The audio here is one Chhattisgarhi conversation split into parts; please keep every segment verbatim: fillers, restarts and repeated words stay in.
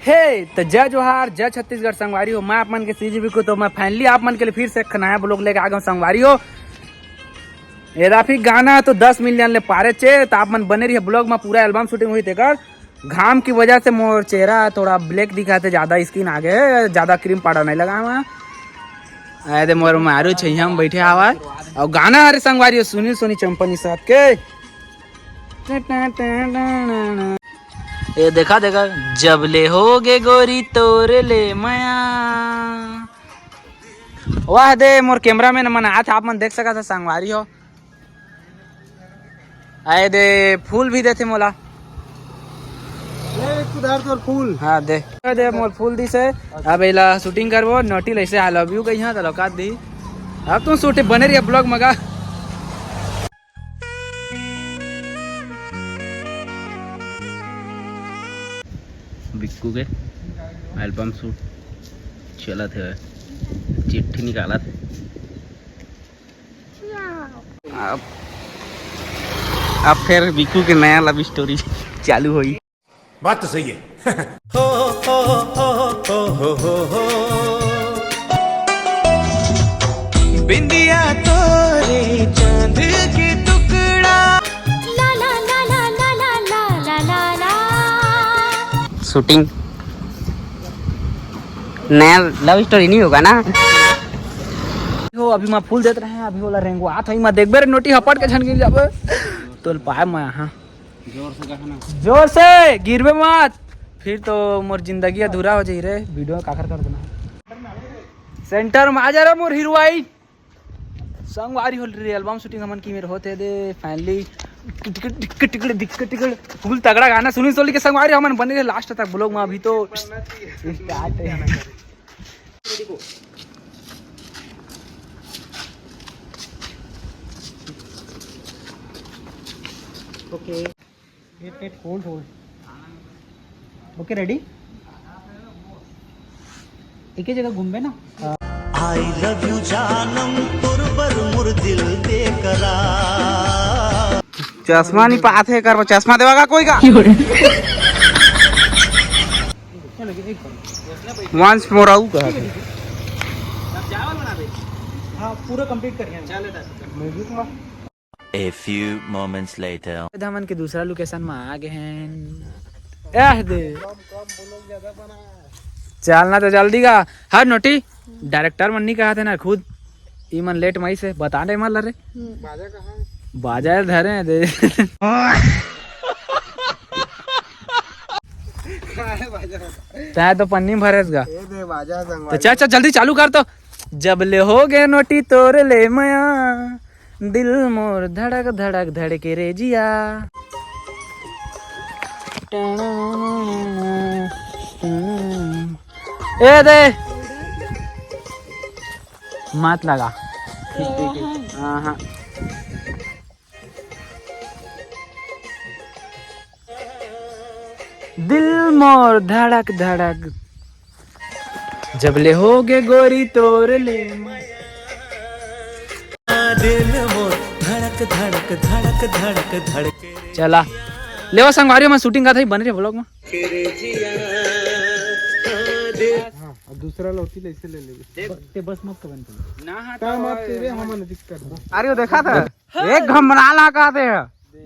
हे, तो जय जोहार, जय छत्तीसगढ़ संगवारी हो। मैं आप मन के सीजी बिक्कू, तो मैं finally आप मन के लिए फिर से एक नया ब्लॉग लेके आ गया हूँ संगवारी हो। ये राफी गाना तो दस मिलियन ले पारे चे, तो आप मन बने रहिए ब्लॉग में। पूरा एल्बम शूटिंग हुई तेकर। घाम की वजह से मोर चेहरा थोड़ा ब्लैक दिखाते, ज्यादा स्किन आ गए, ज्यादा क्रीम पाउडर नहीं लगा हुआ। आए दे मोर मारू छैया में बैठे हवा। और गाना हरे संगवारी हो सुनील सोनी चंपनी साथ के। ये देखा देखा, जब ले होगे गोरी तोरे ले मया। वाह दे मोर कैमरामैन मन आत, आप मन देख सकत ह संगवारी हो। आए दे फूल भी देथे मोला। ले, एक उधार तोर फूल। हाँ दे। दे मोर फूल दिस हे। अब एला शूटिंग करबो, नोटी लैसे I love you कहिया त लौकात दी। अब तुम शूट बने रहिए ब्लॉग मगा। बिक्कू के एल्बम शूट चलत हे, चिट्ठी निकालत हे। अब अब फिर बिक्कू के नया लव स्टोरी चालू होई। बात तो सही है। बिंदिया तोरे चांद के टुकड़ा। ला ला ला ला ला ला ला ला ला ला। शूटिंग नया लव स्टोरी नहीं होगा ना। हो, अभी मैं फूल देत रहे हैं, अभी वाला रेंगो आत है, मैं देखबे रे नोटी हपट के झन गिर जाबे। तोल पाए मैं, हाँ। जोर से कहा ना। जोर से, गिरबे मत, फिर तो मोर जिंदगी अधूरा हो जाई रे। वीडियो काखर कर देना। सेंटर में आ जा रे मोर हीरोइन। संगवारी हो रे, एल्बम शूटिंग हमन की मेर होते दे, finally। Ticket, ticket, ticket, ticket, ticket. Full तगड़ा गाना सुनी सोली के संगवारी हमन बने रहे लास्ट तक ब्लॉग में। अभी तो स्टार्ट है। ओके। Wait, wait, hold, hold. Okay, ready? एक ही जगह घूमबे ना। I love you जानम, तोर बर मोर दिल बेकरार। चश्मा नहीं पात है, कर चश्मा देवागा कोई का? वंश मोराऊ कहा थे। हाँ, पूरा कंप्लीट करिए। म्यूजिक में। A few moments later. हमन के दूसरा लोकेशन में आ गए हैं। एह दे। चलना तो जल्दी का। हर नोटी, डायरेक्टर मन नहीं कहा थे ना खुद। ई मन लेट माई से बता दे मन ला रे। हम्म। बाजा धरे हैं दे। तै तो पन्नी में भरेस गा। ए दे बाजा संग तो चल, चल, जल्दी चालू कर तो। जब ले हो गए नोटी तोरे ले मया, दिल मोर धड़क धड़क धड़के रे जिया। ए दे। मत लगा। हाँ, हाँ। दिल मोर धड़क धड़क, जब ले हो गे गोरी तोर ले। दिल मोर धड़क धड़क धड़क धड़क धड़के। चला, लेवा संगवारी, मैं शूटिंग का था ही बन रही ब्लॉग में। हाँ, अब दूसरा लौटी ले, इसे ले लेबे। देख। ते बस मत कर बंद कर। ना, हाँ, काम तो आप तेरे, हम दिक्कत बा। अरे, वो देखा था? एक घम बना ला कहते हैं,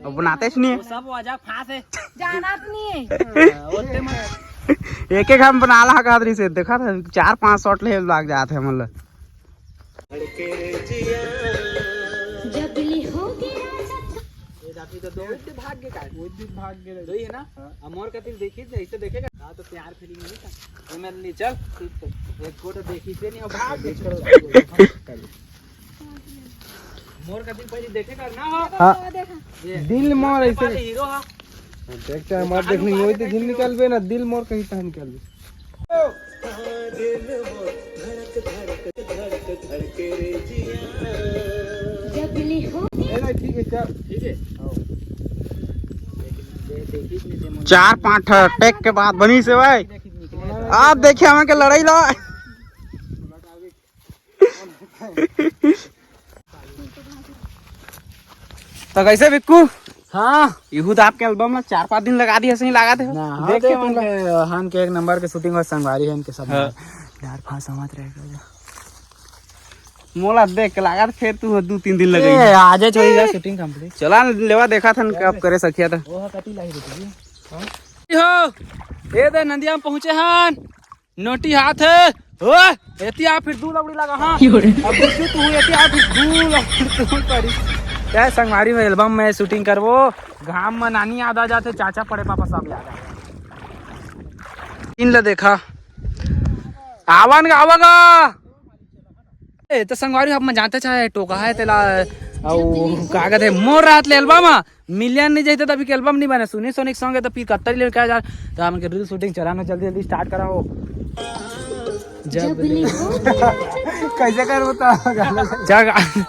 वो बनाते ही नहीं है। वो सब वजह फांस है। जाना तो नहीं है। हाँ, ओते मत। एक एक घम बना ला कहते नहीं से, देखा था? चार पांच शॉट ले लाग जाते हैं, मतलब। जबली हो गया। ये जाती तो दो। वो भी भाग के काट। वो भी भाग के। दो ही है ना? हाँ। अब मोर कतिल देखी, ऐसे देखेगा। हाँ, तो प्यार फीलिंग नहीं था। ये मैं ले चल, ठीक है। एक को तो देखी से नहीं हो, भाग के। मोर कतिल पहले देखेगा ना हो। हाँ। ये दिल मोर ऐसे। पहले हीरो हा। देखते हैं, हमारे देखने में वही तो दिल निकलबे ना, दिल मोर कहीं तहाँ निकलबे। जबली हो। ए, नहीं, ठीक है, चल। ठीक है। हाँ। चार पांच टेक के बाद बनी से भाई। आप देखिए, हमें के लड़ाई ला। तो कैसे बिक्कू? हाँ। इहू तो आपके एल्बम में चार पाँच दिन लगा दिया, सही लगा दे। ना, हाँ, देख तो के मन तुम के, हन के एक नंबर के शूटिंग और संगवारी है इनके सब हाँ। में। यार, फांस मत रहेगा। मोला देख के लागत, फिर तू दू तीन दिन ए, लगेगी। आजे छोड़ी जा, शूटिंग कंप्लीट। चला लेवा, देखा थन कब करे सखिया था। वो कति लाई देती। हाँ? हो, ए दे नंदिया में पहुंचे हन। नोटी हाथ है। ओ, एती आ फिर दू लौड़ी लगा, हाँ। अब बिरजू तू एती आ फिर दू लौड़ी तू करी। क्या संगवारी हो एल्बम में शूटिंग करबो, घाम में नानी याद आ जाथे, चाचा पड़े पापा सब याद आ जाथे। इन ले देखा। आवन गा, आवा गा। ए, तो संगवारी हो, आप मन जानते चाहे टोका है तेला, अउ का कहते, मोर रात ले एल्बम आ, मिलियन नहीं जाते तभी के एल्बम नहीं बने। सुनी सोनिक सॉन्ग है तो फिर कत्ता ले क्या जा, तो हमन के रील शूटिंग चलाना जल्दी जल्दी स्टार्ट कराओ। जब जब ले ले कैसे कर होता गाना? जा गा-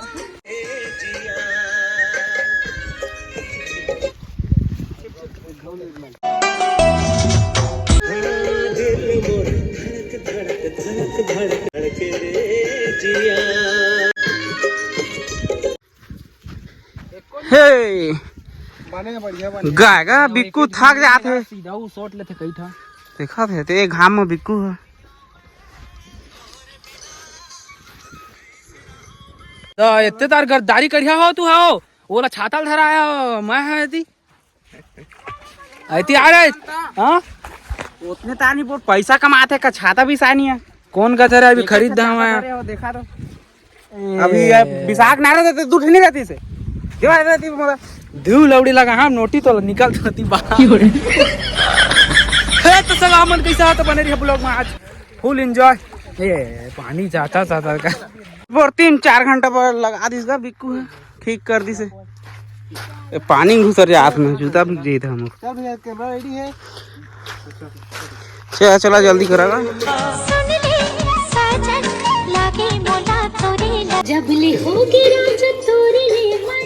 हे। बने बढ़िया, बने। गाय गा बिक्कू थक जात हे। सीधा उ शॉट लेथे कई ठा। देखत हे ते घाम में बिक्कू हे। तो इतने तार गद्दारी करिया हो तू हो, ओला छाता ल धराया हो, मैं है ती। ऐती आ रहे। हाँ? उतने तानी बोल, पैसा कमाथे का छाता भी सानी है। कौन गजर है अभी खरीद दा हूँ मैं। अरे वो देखा तो। अभी ये बिसाख ना रहते तो दूठ नहीं रहती से। क्यों आ रहती मोला? दू लौड़ी लगा, हाँ, नोटी तो निकल जाती बाहर। हे तो सब हमन कैसा हाथ बने रही ब्लॉग में आज। फुल एंजॉय। ए, पानी जाता जाता का। बोर तीन चार घंटा पर लगा दिस गा बिक्कू है, ठीक कर दिस है। ए, पानी घुसर जात में, जूता भी जात हमर। चल भैया, कैमरा रेडी है। चला, चला, जल्दी करा गा। सुन ले साजन, लागे मोला तोरे ला-, जब ले होगे राजा तोरे ले माया,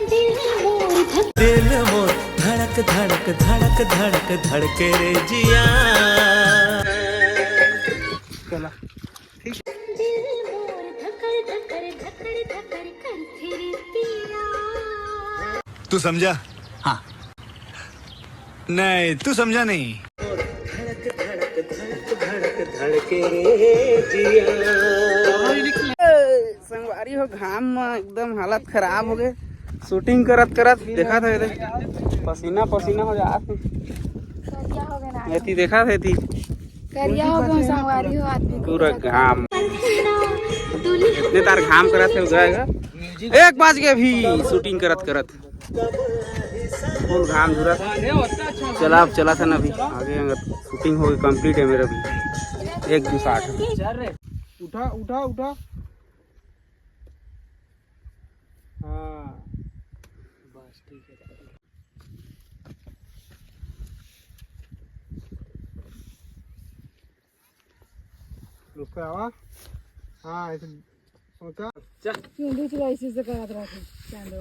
दिल मोर धक- दिल मोर धड़क धड़क धड़क धड़क धड़के रे जिया। चला। तू समझा? हाँ। नहीं, तू समझा नहीं। संगवारी हो, घाम में एकदम हालत खराब हो गए। शूटिंग करत करत देखा था इधर पसीना पसीना हो जात हे। करिया हो गए ना। एती देखा था एती। करिया हो गए संगवारी हो आदमी। पूरा घाम। इतने तार घाम करत हे, जाएगा। एक बज गए अभी शूटिंग करत करत। फुल घाम झुरत। चला, अब चला था ना अभी आगे, अगर शूटिंग हो गई, कंप्लीट है मेरा भी। एक दो साठ। उठा, उठा, उठा। हाँ, बस ठीक है। रुक आवा। हाँ, ऐसे सोचा। चुंदी चुराई से करत रहते चांदवा।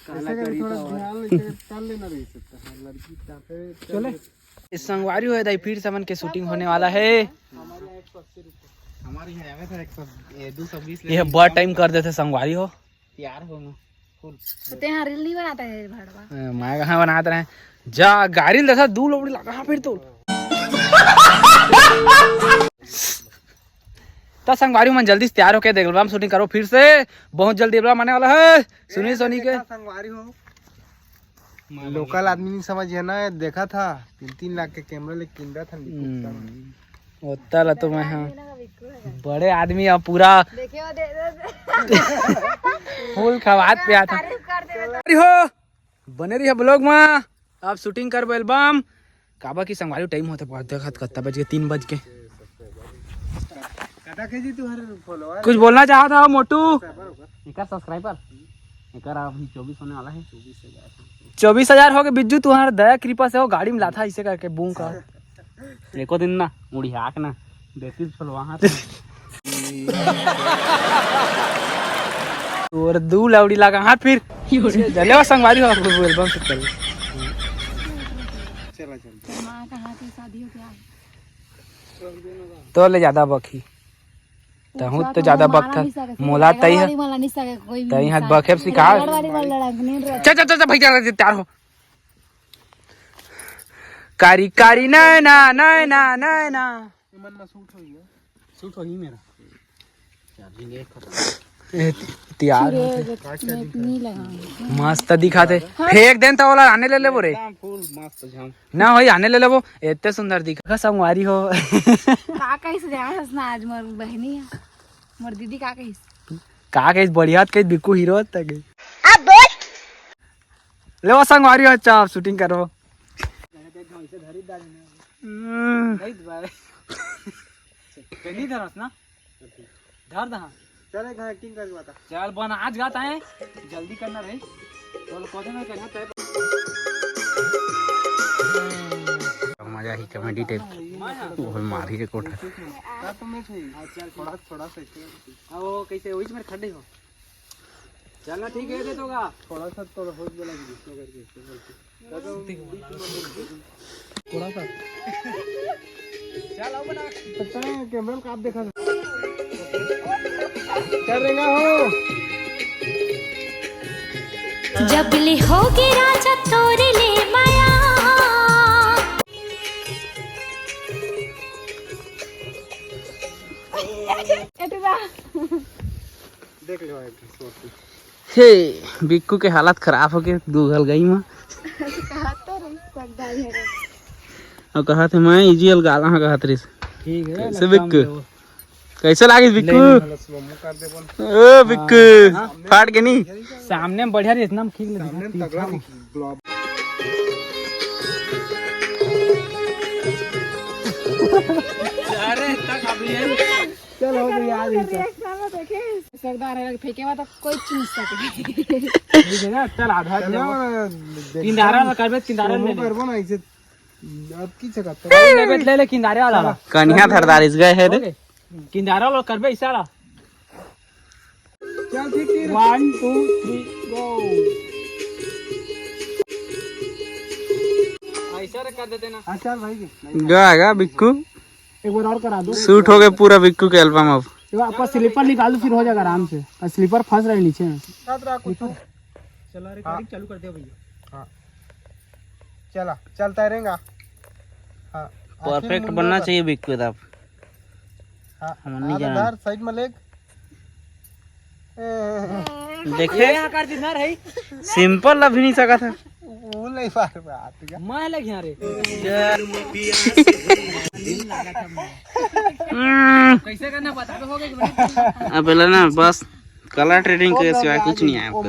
काला ऐसे करके करी थोड़ा तो और। ध्यान लेके कर लेना रही सकता है, लड़की तापे चले। इस संगवारी हो दाई, फिर से हमन के शूटिंग होने वाला है। हमारे यहाँ आवे था एक सौ, ये दो सौ बीस ले यह बहुत टाइम कर देते संगवारी हो। तैयार हो ना, फुल। तो ते यहाँ रील नहीं बनाता है भड़वा? ए, मैं कहाँ बनाता रहे? जा, गाड़ी ले था, दू लोबड़ी लगा फिर तो। तो संगवारी मन जल्दी से तैयार होके देख लो, हम शूटिंग करो फिर से, बहुत जल्दी एल्बम आने वाला है सुनी सोनी के। संगवारी हो। लोकल आदमी नहीं समझ है ना, देखा था तीन तीन लाख के कैमरा लेके किंदा था। हम्म, ओता ला तो मैं हाँ बड़े आदमी अब पूरा देखे हो, दे, दे, दे। फुल खवात पे आता। तारीफ कर दे। अरे हो, बने रही है ब्लॉग में। अब शूटिंग करबो एल्बम। काबर की संगवारी टाइम होते बहुत देखत कत्ता बज के, तीन बज के। कटा के जी तुम्हारे फॉलोअर कुछ बोलना चाहता हो मोटू? एकर सब्सक्राइबर, एकर अभी चौबीस होने वाला है। चौबीस हजार हो गए बिज्जू, तुम्हारा दया कृपा से हो, गाड़ी में लाथा इसे करके बूं का। एको दिन ना उड़िया के ना देती चलो वहां से। और दू लौड़ी लगा हाथ फिर। जले वो संगवारी हो, एल्बम से चल। चला, चल। माँ का हाथ में शादी हो गया। तो ले ज्यादा बखी। तहूँ तो ज्यादा बकथस। मोला तई ह-, तई ह बखेब सिखा। चल, चल, चल, चल, भाई, चल, तैयार हो। कारी, कारी, नैना, नैना, नैना। ये मन में सूट होई है। सूट होई मेरा। चार्जिंग एक खत्म। ए, तैयार हो। मस्त दिखाते। हाँ। फेंक देन त ओला आने ले लेबो रे। एकदम फुल मस्त झाम। ना होई, आने ले लेबो। एते सुंदर दिखा संगवारी हो। का कहिस रे हंसना आज मोर बहिनी ह? मोर दीदी का कहिस? का कहिस? बढ़िया त कहिस, बिक्कू हीरो त कहिस। अब बोल। ले वो संगवारी हो, अच्छा आप शूटिंग करबो। हम्म। नहीं धरस ना? धर दहा। चल, एक घांव एक्टिंग करके बता। चल, बन आज गाता है, जल्दी करना भाई। चल, कौन में करना तय। मजा ही कॉमेडी टाइप। वो मारी रे कोठा। का तो मैं सही। हाँ, चल, थोड़ा, थोड़ा सा इसको। अब वो कैसे, वही में खड़े हो। चलना ठीक है, दे दोगा। थोड़ा सा तो हो गया लगी, इसको करके, इसको करके। थोड़ा सा। चल, आओ बना। कैमरा में आप देखा। कर देगा हो। जब ले होगे राजा तोरे ले माया। एटरा। देख ले भाई, सोच। हे, बिक्कू के हालत खराब हो गए दू घल गई माँ। कहा तो रही, पगदाई है रे। अब कहा थे मैं इजी अलगाला हाँ कहा थे। ठीक है, कैसे लगता बिक्कू? हमको। कैसे लागिस बिक्कू? ले, ले, ले, slow mo कर दे बोल। ओ बिक्कू, हाँ। फाट के नहीं? सामने में बढ़िया रे, इतना में खींच ले, सामने में तगड़ा दिखा। दिख-, blob। अरे, इतना काफी है। चल, हो गई, आ गई, चल। Reaction में देखे, सरदार है, फेंके हुआ तो कोई छू नहीं सके। ठीक है ना, चल, आधा चलो, दे। ना, देख, किनारा में करबे, किनारा में करबो ना, इसे अब की सकत है। ले, ले, ले, किनारे वाला। कनिया धरदार इस गए है रे। ओके। किनारे वाला करबे, इशारा। चल, ठीक, ठीक। One, two, three, go। ऐसा रे कर देते ना। हाँ, चल भाई जी। गा, गा, बिक्कू। एक बार और करा दो। Shoot हो गए पूरा बिक्कू के album अब। तो आपका slipper निकाल दो, फिर हो जाएगा आराम से। और slipper फंस रहे नीचे में। साथ रहा कुछ। चला रे, हाँ। Recording चालू कर दे भैया। हाँ। चला, चलता रहेगा। हाँ। Perfect बनना चाहिए बिक्कू दा। हाँ, हम नहीं आधा जाना। धार side में लेग। देखे? ये यहाँ कर दी ना रही। Simple ला भी नहीं सका था। वो नहीं पार बात का। मैं लग यहाँ रे। हम्म। कैसे करना बता दो, हो गया कि बने? अब बोला ना, बस color grading के सिवाय कुछ नहीं आया आपको।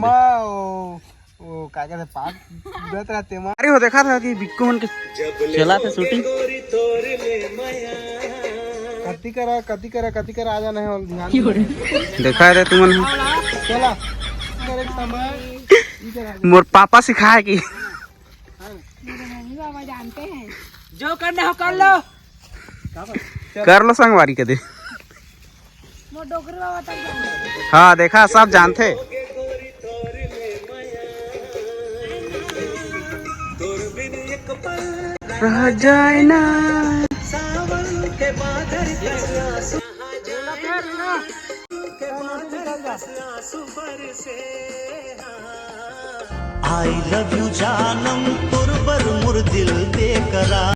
ओ, का कहते, पाक दत रहते मां। अरे, वो देखा था कि बिक्कू मन के चला था shooting। कति करा, कति करा, कति करा, आ जाना है और ध्यान। देखा है तुमन। चला। इधर एक समय। इधर आ जा। मोर पापा सिखाए कि। मेरे मम्मी पापा जानते हैं। जो करना हो, कर लो। कर लो संगवारी के दे। मोर डोकरी बाबा तक जानते हैं। हाँ, देखा, सब जानते। रह जाए ना। I love you जानम, तोर बर मोर दिल दे करा।